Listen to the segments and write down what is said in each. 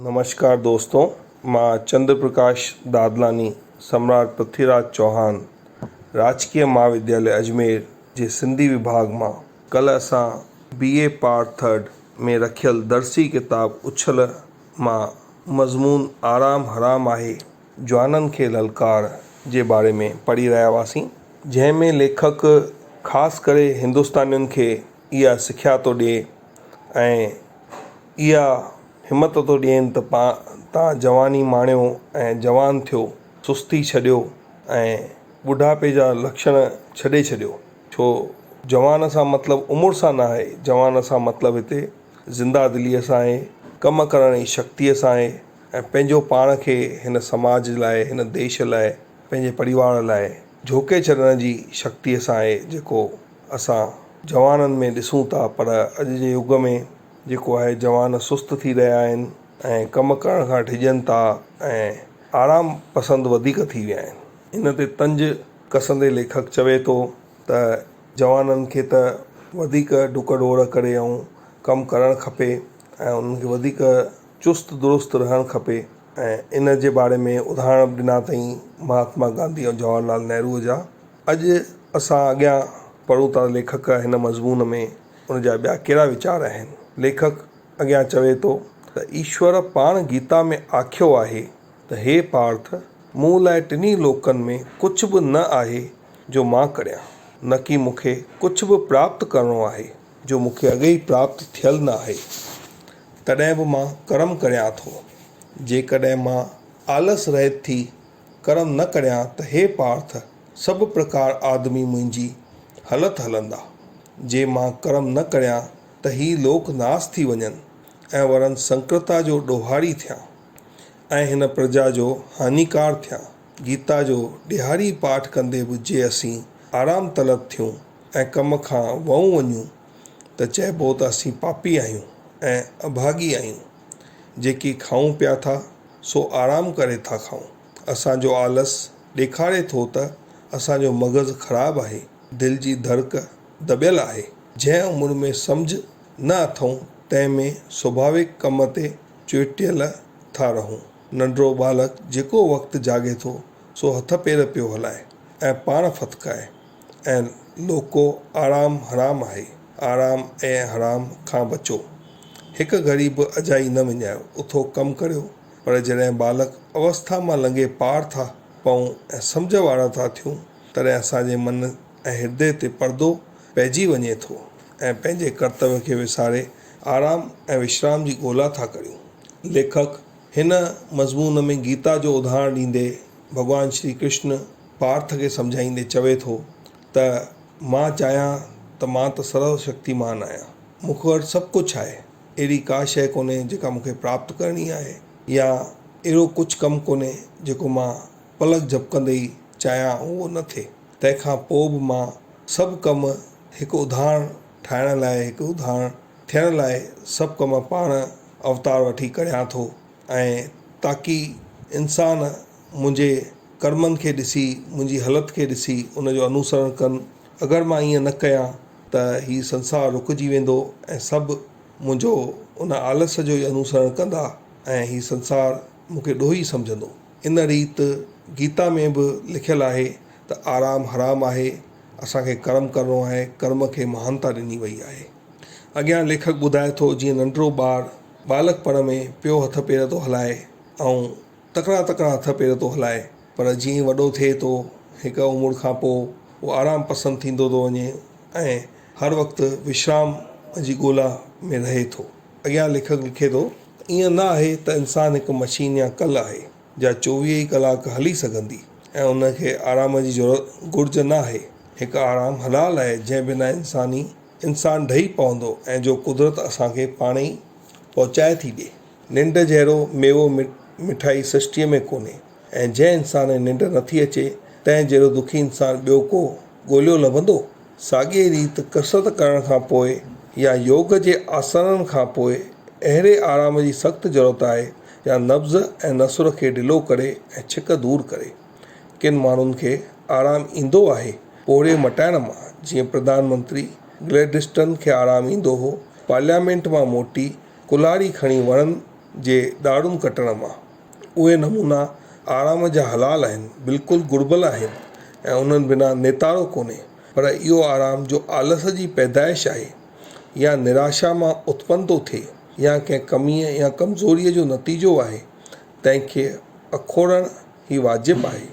نمشڪار دوستو مان چندر پرڪاش دادلاڻي سمراٽ پرٿوي راج چوهان راجڪيه مهاودياليه اجمير جي سنڌي وڀاڳ مان ڪلهه اسان بي اي پارٽ ٿرڊ ۾ رکيل درسي ڪتاب اڇل مان مضمون آرام حرام آهي جوانن کي للڪار جي باري ۾ پڙهي رهيا هئاسين جنهن ۾ ليکڪ خاص ڪري هندستانين کي اها سکيا ٿو ڏئي ۽ اها همت ٿو ڏين ته پان تان جواني ماڻيو ۽ جوان ٿيو سستي ڇڏيو ۽ ٻڍاپي جا لڪشڻ ڇڏي ڇڏيو ڇو جوان سان مطلب عمر سان نه آهي جوان سان مطلب هتي زنده دليء سان آهي ڪم ڪرڻ جي شڪتيء سان آهي ۽ پنهنجو پاڻ کي هن سماج لاء هن ديش لاء پنهنجي پريوار لاء جهوڪي ڇڏڻ جي شڪتيء سان آهي جيڪو اسان جوانن ۾ ڏسون ٿا پر اڄ جي يگ ۾ جيڪو آهي جوان سست ٿي رهيا آهن ۽ ڪم ڪرڻ کان ڊڄن ٿا ۽ آرام پسند وڌيڪ ٿي ويا آهن. ان تي طنز ڪسندي ليکڪ چوي ٿو ته جوانن کي ته وڌيڪ ڊڪ ڊوڙ ڪري ۽ ڪم ڪرڻ کپي ۽ انهن کي وڌيڪ چست درست رهڻ کپي ۽ ان جي باري ۾ اداهرڻ به ڏنا اٿئي مهاتما گانڌي ۽ جواهر لال نهروء جا. اڄ اسان اڳيان پڙهون ٿا ليکڪ هن مضمون ۾ ان جا ٻيا ڪهڙا ويچار آهن. ليکڪ اڳيان چوي ٿو ته ايشور پاڻ گيتا ۾ آکيو آهي ته هي پارٿ! مون لاء ٽنهي لوڪن ۾ ڪجهه به نه آهي جو مان ڪريان، نڪي مون کي ڪجهه به پراپت ڪرڻو آهي جو مون کي اڳي ئي پراپت ٿيل نه آهي، تڏهن به مان ڪرم ڪريان ٿو. جيڪڏهن مان آلس رهت ٿي ڪرم نه ڪريان ته هي پارٿ! سڀ پرڪار آدمي منهنجي هلت هلندا. جي مان ڪرم نه ڪريان ته هي لوڪ ناس ٿي وڃن ۽ ورن سنڪرتا جو ڏوهاري ٿيان ۽ هن پرجا جو هانيڪار ٿيان. گيتا جو ڏهاڙي پاٺ ڪندي به جي اسين آرام طلب ٿيون ۽ ڪم کان وئون وڃون ته چئبو ته اسين پاپي آهيون ۽ اڀاڳي آهيون. جيڪي کائون پيا ٿا سو آرام ڪري ٿا کائون. اسان جو آلس ڏيکاري ٿو ته اسان جو مغز خراب آهي، دل جي ڌڙڪ دٻيل آهي. جنهن عمر ۾ سمجهه نه اٿئون تنهن ۾ سڀاويڪ ڪم تي چوٽيل ٿا رهون. ننڍڙو ٻالڪ جيڪو وقت جاڳي ٿو سو هٿ پير پيو هلائي ۽ پاڻ ڦٿڪائي. ۽ لوڪو آرام حرام آهي، آرام ۽ حرام کان بچو. هڪ گهڙي به اجائي نه وڃايو، اٿو ڪم ڪريو، پر جڏهن ٻالڪ اوسٿا مان لنگهي پار ٿا پئون ۽ سمجهه وارا ٿا ٿيون، تڏهن اسان جي من ۽ هردي تي پردو پئجي وڃي ٿو ۽ پنهنجي ڪرتويه کي وساري آرام ۽ وشرام جي ڳولا ٿا ڪريون. ليکڪ هن مضمون ۾ گيتا جو اداهرڻ ڏيندي ڀڳوان شري ڪرشن پارٿ کي سمجهائيندي چوي ٿو ته مان چاهيان ته مان ته سرو شڪتيمان آهيان، مون وٽ سڀ ڪجهه آهي، اهڙي ڪا شيء ڪونهي جيڪا مون کي پراپت ڪرڻي آهي يا اهڙو ڪجهه ڪم ڪونهي جيڪو مان پلڪ جهپڪندي ئي چاهيان اهو نه ٿئي، تنهن کان پوء به مان سڀ ڪم هڪ اداهرڻ ٺاهڻ لاء هڪ اداهرڻ ٿيڻ لاء سڀ ڪم پاڻ اوتار وٺي ڪريان ٿو ۽ تاڪي انسان منهنجي ڪرمن کي ڏسي، منهنجي هلت کي ڏسي ان جو انوسرڻ ڪن. اگر مان ائين نه ڪيان ته هي سنسار رڪجي ويندو ۽ سڀ منهنجو ان آلس جو ئي انوسرڻ ڪندا ۽ هي سنسار مون کي ڏوهي سمجهندو. ان ريت گيتا ۾ به لکيل آهي ته آرام حرام آهي، اسان کي ڪرم ڪرڻو آهي، ڪرم کي مهانتا ڏني وئي آهي. اڳيان ليکڪ ٻڌائي ٿو جيئن ننڍڙو ٻار ٻالڪپڻ ۾ پيو هٿ پير ٿو هلائي ۽ تڪڙا تڪڙا هٿ پير ٿو هلائي پر جيئن ئي وڏو ٿئي ٿو هڪ عمر کان پوء اهو آرام پسند ٿيندو ٿو وڃي ۽ هر وقت وشرام جي ڳولا ۾ رهي ٿو. اڳيان ليکڪ لکي ٿو ته ائين نه آهي ته انسان هڪ مشين يا ڪل آهي جا 24 ئي ڪلاڪ هلي سگهندي ۽ ان کي آرام جي ضرورت گهرج نه آهي. هڪ آرام حلال آهي جنهن بنا انساني انسان ڊهي پوندو ۽ جو قدرت اسان کي پاڻ ئي پهچائي ٿي ڏي. ننڊ جهڙو ميوو مٺائي سرشٽيء ۾ ڪونهي ۽ جنهن انسان کي ننڊ نٿي اچي، تنهن جهڙو دکي انسان ٻيو ڪو ڳوليو لڀندو؟ ساڳيء ريت ڪسرت ڪرڻ کان پوء يا يوگ جي آسنن کان پوء اهڙي آرام جي سخت ضرورت آهي، جا نبض ۽ نسر کي ڍلو ڪري ۽ ڇڪ دور ڪري. ڪن ماڻهن کي آرام ايندو آهي پورهيي مٽائڻ مان، جيئن پرڌان منتري گلئڊسٽن کي آرام ايندو هو، پارليامينٽ مان موٽي ڪلهاڙي کڻي وڻن جي ڏاڙهن ڪٽڻ مان. اهي نمونا آرام جا حلال آهن، بلڪل گهربل آهن ۽ انهن بنا نيتارو ڪونهي، پر اهو آرام جو آلس جي پيدائش آهي يا نراشا مان اتپن ٿو ٿئي يا ڪنهن ڪميء يا ڪمزوريء جو نتيجو آهي، تنهن کي اکوڙڻ ئي واجب آهي.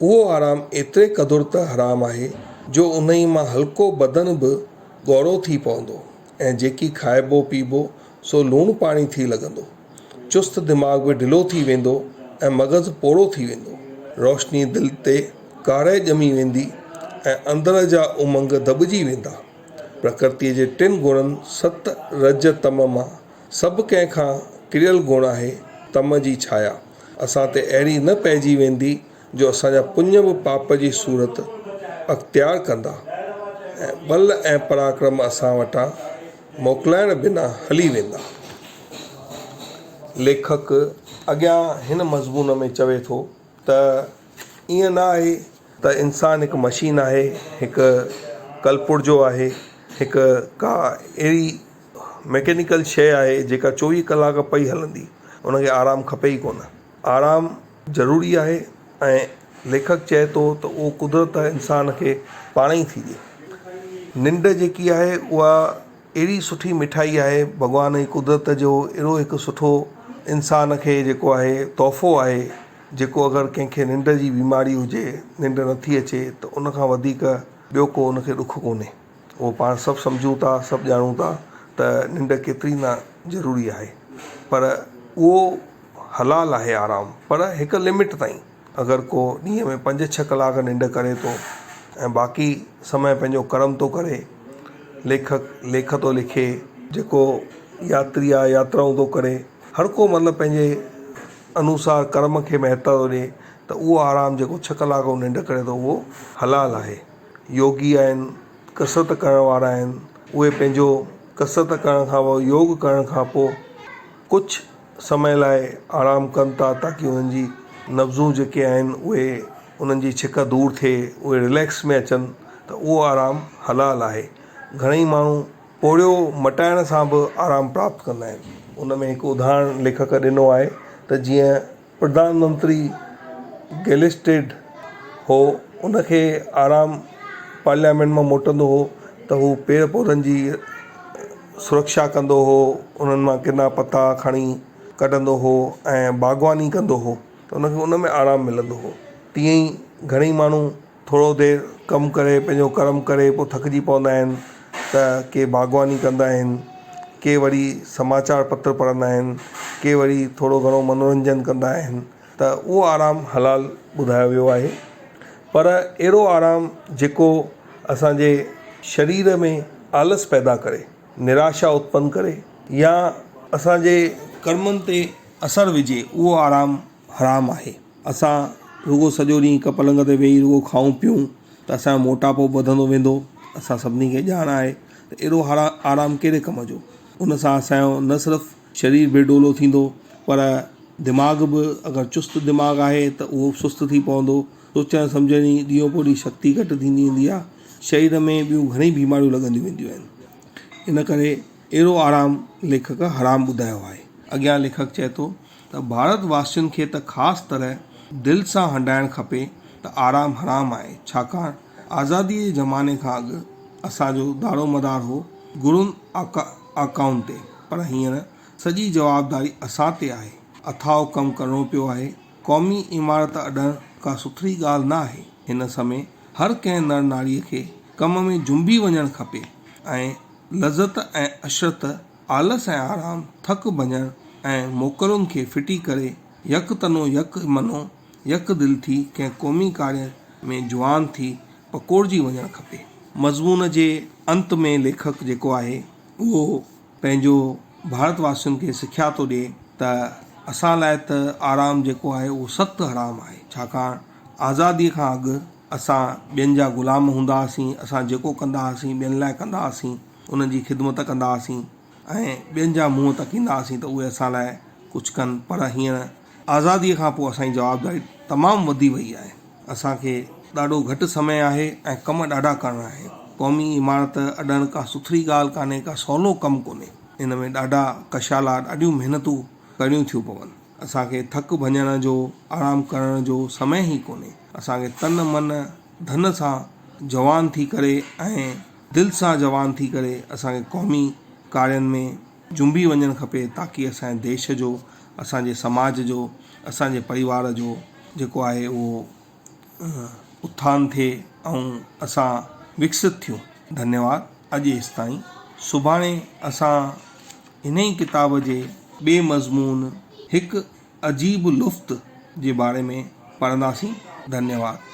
اهو آرام ايتري قدر ته حرام آهي جو انهي مان هلڪو بدن به ڳؤرو ٿي پوندو ۽ جيڪي کائبو پيئبو سو لوڻ پاڻي ٿي لڳندو. چست دماغ به ڍلو ٿي ويندو ۽ مغز پوڙهو ٿي ويندو. روشني دل تي ڪاري ڄمي ويندي ۽ اندر جا امنگ دٻجي ويندا. پرڪرتيء جي ٽن گڻن ست، رج، تم مان سڀ ڪنهن کان ڪريل گڻ آهي تم جي ڇايا اسان تي اهڙي نه پئجي ويندي جو اسان جا پڃ به پاپ جي صورت اختيار ڪندا ۽ ٻل ۽ پراڪرم اسان وٽان موڪلائڻ بنا هلي ويندا. ليکڪ اڳيان هن مضمون ۾ چوي ٿو ته ائين نه آهي ته انسان هڪ مشين آهي، هڪ ڪلپرزو آهي، هڪ ڪا اهڙي ميڪينيڪل شيء آهي جيڪا چوويهه ڪلاڪ پئي هلندي ان کي آرام کپي ئي ڪونه. آرام ضروري آهي ۽ ليکڪ چئي ٿو ته اهو قدرت انسان کي پاڻ ئي ٿي ڏي. ننڊ جيڪي آهي اها اهڙي سٺي مٺائي آهي ڀڳوان جي قدرت جو اهڙو هڪ سٺو انسان کي جيڪو آهي تحفو آهي جيڪو اگر ڪنهن کي ننڊ جي بيماري هجي ننڊ نٿي اچي ته ان کان وڌيڪ ٻيو ڪو ان کي ڏک ڪونهي. اهو پاڻ سڀ سمجهون ٿا سڀ ڄاڻون ٿا ته ننڊ ڪيتري نه ضروري آهي پر اهو حلال آهي آرام پر هڪ لمٽ تائين اگر ڪو ڏينهن ۾ پنج ڇهه ڪلاڪ ننڊ ڪري ٿو ۽ باقي سمي پنهنجو ڪرم ٿو ڪري ليکڪ ليک ٿو لکي جيڪو ياتري آهي ياترائون ٿو ڪري هر ڪو مطلب پنهنجي انوسار ڪرم کي مهتا ٿو ڏي ته اهو آرام جيڪو ڇهه ڪلاڪ هو ننڊ ڪري ٿو اهو حلال آهي يوگي آهن، ڪسرت ڪرڻ وارا آهن، اهي پنهنجو ڪسرت ڪرڻ کان پوء يوگ ڪرڻ کان پوء ڪجهه سمي لاء آرام ڪن ٿا تاڪه انهن جي نبضون جيڪي آهن اهي انهن جي ڇڪ دور ٿئي اهي رليڪس ۾ اچن ته اهو آرام حلال آهي گهڻئي ماڻهو پورهيو مٽائڻ سان به آرام پراپت ڪندا آهن ان ۾ هڪ اداهرڻ ليکڪ ڏنو آهي ته جيئن پرڌان منتري گيلسٽيڊ هو ان کي آرام پارليامينٽ مان موٽندو هو ته هو پيڙ پوڌن جي سرڪشا ڪندو هو انهن مان ڪنا پتا کڻي ڪڍندو هو ۽ باغباني ڪندو هو ته ان کي ان ۾ آرام ملندو هو تيئن ئي گهڻيئي ماڻهو ٿورو دير ڪم ڪري پنهنجو ڪرم ڪري پوء ٿڪجي پوندا آهن ته ڪي باغباني ڪندا آهن ڪي وري سماچار پتر پڙهندا آهن ڪي وري ٿورو گهڻو منورنجن ڪندا آهن ته اهو آرام حلال ٻڌايو ويو آهي پر اهڙو آرام جيڪو اسانجي شرير ۾ آلس پيدا ڪري نراشا اتپن ڪري يا اسانجي ڪرمن تي اثر وجهي اهو آرام حرام آهي. اسان رڳو سڄو ڏينهن هڪ پلنگ تي ويهي رڳو کائون پيئون ته اسان جو موٽاپو به وڌندو ويندو. اسان سڀني کي ڄاڻ آهي ته اهڙو آرام ڪهڙي ڪم جو. ان سان اسان جو نه صرف شرير بي ڊولو ٿيندو پر دماغ به اگر چست دماغ آهي ته اهو به سست ٿي پوندو. سوچڻ سمجهڻ جي ڏينهون پوء ڏينهن شڪتي گهٽ ٿيندي ويندي آهي. شرير ۾ ٻيون گهڻيئي بيماريون لڳنديون وينديون آهن. ان ڪري اهڙو آرام ليکڪ حرام ٻڌايو آهي. اڳيان ليکڪ چئي ٿو ته ڀارت واسين کي ته خاص طرح دل سان هنڊائڻ کپي ته آرام حرام آهي، ڇاڪاڻ آزاديء جي زماني کان اڳ اسان جو دارومدار هو گرن آقائن تي، پر هينئر سڄي جوابداري اسان تي آهي، اٿاهه ڪم ڪرڻو پيو آهي، قومي عمارت اڏڻ ڪا سٿري ڳالهه نه آهي، هن سمي هر ڪنهن نر ناريء کي ڪم ۾ جنبي وڃڻ کپي ۽ لذت ۽ عشرت آلس ۽ آرام، ٿڪ ڀڃڻ ۽ موڪلن کي ڦٽي ڪري يڪ تنو يڪ منو يڪ دل ٿي ڪنهن قومي ڪاريه ۾ جوان ٿي پڪوڙجي وڃڻ کپي. مضمون جي انت ۾ ليکڪ جيڪو آهي اهو پنهنجو ڀارت واسين کي سکيا ٿو ڏئي ته اسان لاء ته آرام جيڪو آهي اهو سخت حرام آهي ڇاڪاڻ آزاديء کان اڳ اسان ٻين جا غلام هوندا هئاسين اسان جيڪو ڪندا هئاسين ٻين لاء ڪندا هئاسين. انهن جي خدمت ڪندا هئاسين ۽ ٻين جا منهن تڪيندا هئاسين ته اهي اسان لاء ڪجهه ڪن پر هينئر آزاديء کان پوء اسان جي جوابداري تمام وڌي وئي آهي. اسان کي ڏاڍو گهٽ سمي آهي ۽ ڪم ڏاڍا ڪرڻا آهن. قومي عمارت اڏڻ ڪا سٿري ڳالهه ڪانهي، ڪا سولو ڪم ڪونهي. ان ۾ ڏاڍا ڪشالا، ڏاڍيون محنتون ڪرڻيون ٿيون پون. اسان کي ٿڪ ڀڃڻ جو، آرام ڪرڻ جو سمي ئي ڪونهي. اسان کي تن من ڌن سان جوان ٿي ڪري ۽ دل سان جوان ٿي ڪري اسان کي قومي ڪارين ۾ جنبي وڃڻ کپي تاڪي اسان جي ديش جو، اسان جي سماج جو، اسان جي پريوار جو جيڪو آهي اهو اٿان ٿئي ۽ اسان وڪست ٿيون. ڌنيواد اڄ ايستائين سڀاڻي اسان انهي ڪتاب جي ٻئي مضمون هڪ عجيب لفط جي باري ۾ پڙهنداسين. ڌنيواد.